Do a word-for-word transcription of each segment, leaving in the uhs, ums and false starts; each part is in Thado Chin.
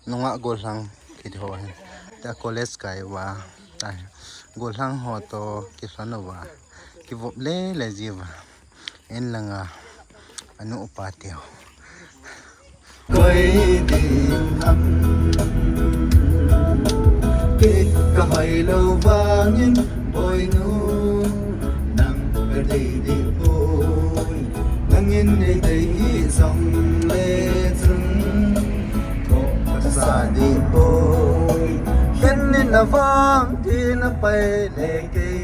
Nungah gollhang kiti ho hin. Tia college kai uva. Tia gollhang ho toh kilhon uva. Kivop lele jiuva. In langa anu upa teu. Koi ding ham. Kei kahoi lou vangin boinu. Nang kadei deh poi. Nangin neidei hih jongle chun. Ko kasa deh poi. Khen in avang tin apai le kei.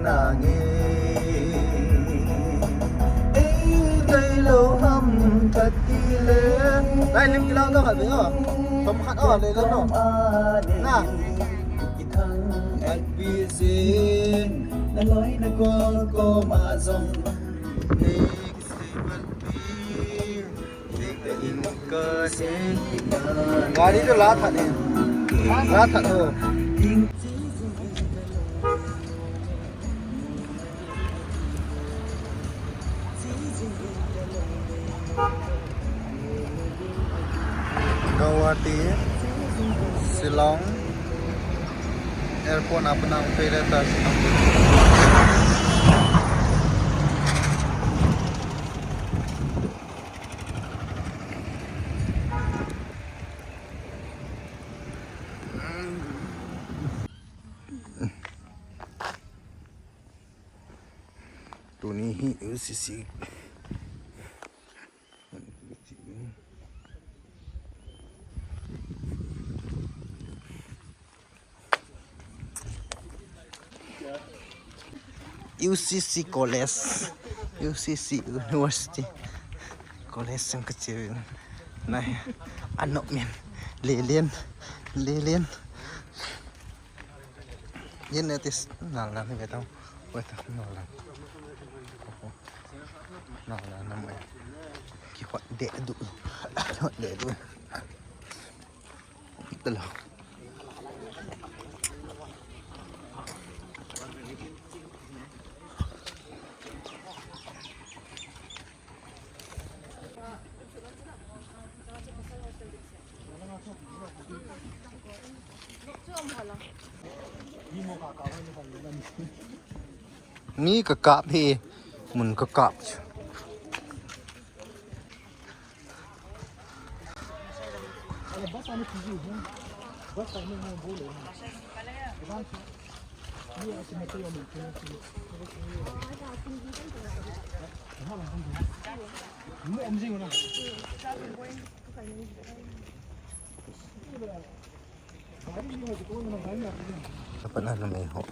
Nangin ei dei lou ham kati le. Nai lim kilang doh khat ve o. Tom khat o, le le no. Na. Kithang at bizin. Na loi na kol koma jong. Nei kisei mat pi. Gari toh la that e. La that o. Guwahati, Shillong, airport a pat na hung pai le ta Shillong. Tuni hi U C C. U C C College, U C C University College sang kacheu na. Anop min lelen, lelen. Yen ne tis nal na ni vetang. Vetang nal na. Nal na na mai. Kihot deh du. Hot deh du. Talo. Mi kakap hi, mun kakap. Dapat na may ho.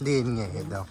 Din nge he daw.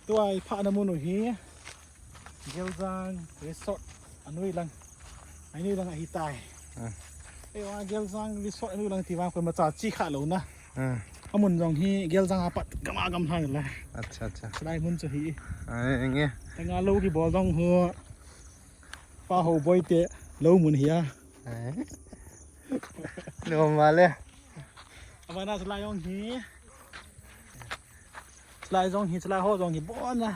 Tua i phahna mun u hi Geljang Resort anoi lang. Anoi lang ahi tai. Hmm. Ei, wa Geljang Resort anoi lang ti vang koima cha chi kha lou na. Hmm. Amun jong hi Geljang apat gam a gam lhang le. Acha, acha. Lai mun chu hi. Ai, nge. Tanga lou kibol dong ho. Pa ho boi te lou mun hi a. Ai. Normal le. Abana chalai jong hi. Chalai jong hi, chalai ho jong hi bon a.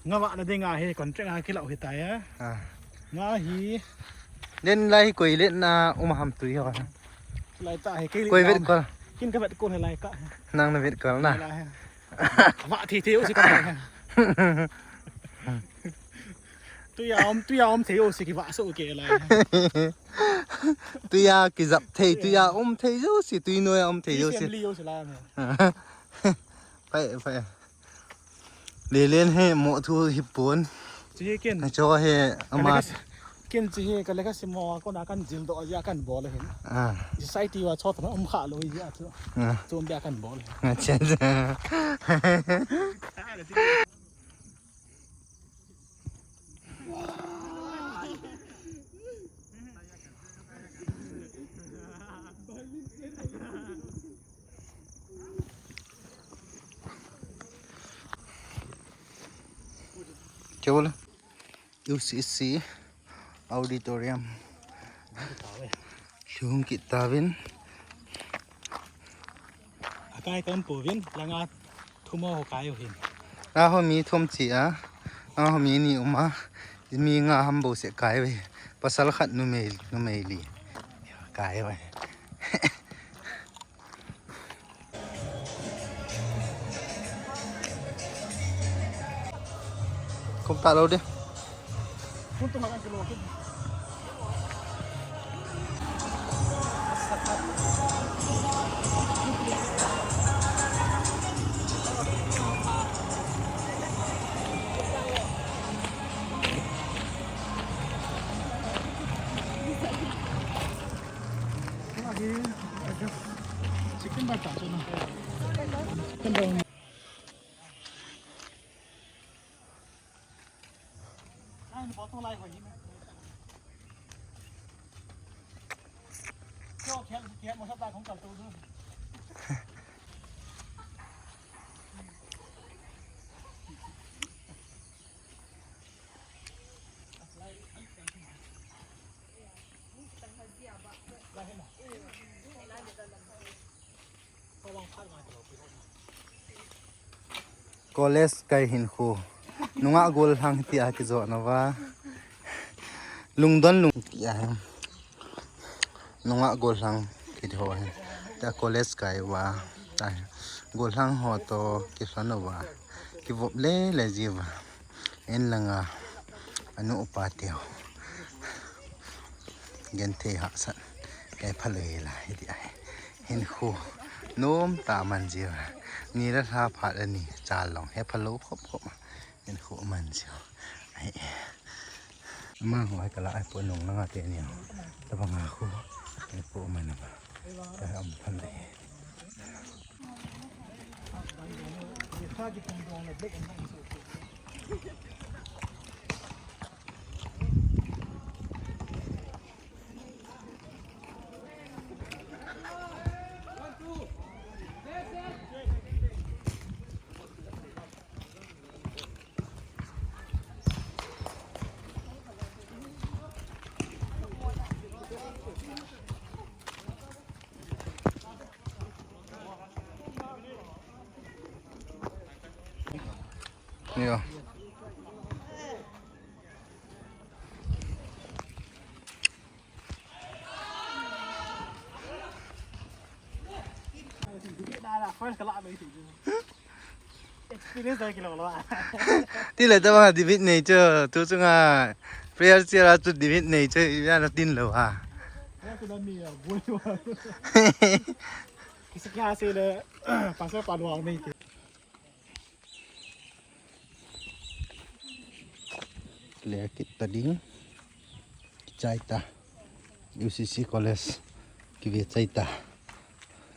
Nga vah na ding a hi contract a kilau hi ta ya. Ah. Nga hi. Den lai koi le na um ham tui ho. Lai ta hi kei. Koi vet kol. Kin ka vet kol lai ka. Nang na vet kol na. Lai. Vah thi thi u si ka. Tu ya um, tu ya um thi u si ki vah so ke lai. Tu ya ki zap thi, tu ya um thi u si, tu no ya um thi u si. Li u si la. Pai, pai. Lelen hi mo thu hi pon. Chi hi kin. Cho hi ama. Kin chi hi ka le ka simo ko na kan jil do ya kan bol hin. Ah. Society wa chot na um kha lo ya chu. Ah. Chum bia kan bol. Acha. Kya bola? U C C auditorium. Lhung kit tauvin. Akai tam pouvin, langa thum ho kai u hin. Nga ho mi thum chi a, nga ho mi ni um a, mi nga ham bou se kai uve. Pasal khat numei, numei li. Kai uve. Kum ta lo de. Chicken ba ta chuna. College kai hinkho. Nungah gollhang tia kijoh nauva. Lungdon lung tia hi. Nungah gollhang kiti ho hi. Tia college kai uva. Tia hi. Gollhang ho toh kilhon uva. Kivop lele jiuva. In langa anu upa teu genthei hahsat. Kei phalou hila hiti ahi. Hinkho nomtah man jiuva. Ni le lha phat le ni chal long hephalou khop khop. Hinkho man jiu. Ahi. Amaho hi kala ahi po nung langa teni. Tabanga khu. Hinkho man ba. Ka am phalou. Nio. Experience dah kilo lo. Tile tabang David nei chu, tu chunga player chia la chu David nei chu, ya na tin lo ha. Ya tu na mi ya, boy wa. Kisi kya se le, pasal paluang nei ke. Clear kit ta ding. Kichai ta. U C C College. Kive chai ta.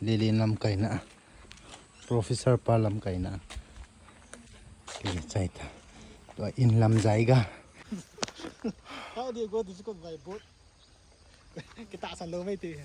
Lele lamkaina. Professor pa lamkaina. Kive chai ta. Tua in lam jai ga. How do you go to school by boat? Kita san lo mai te.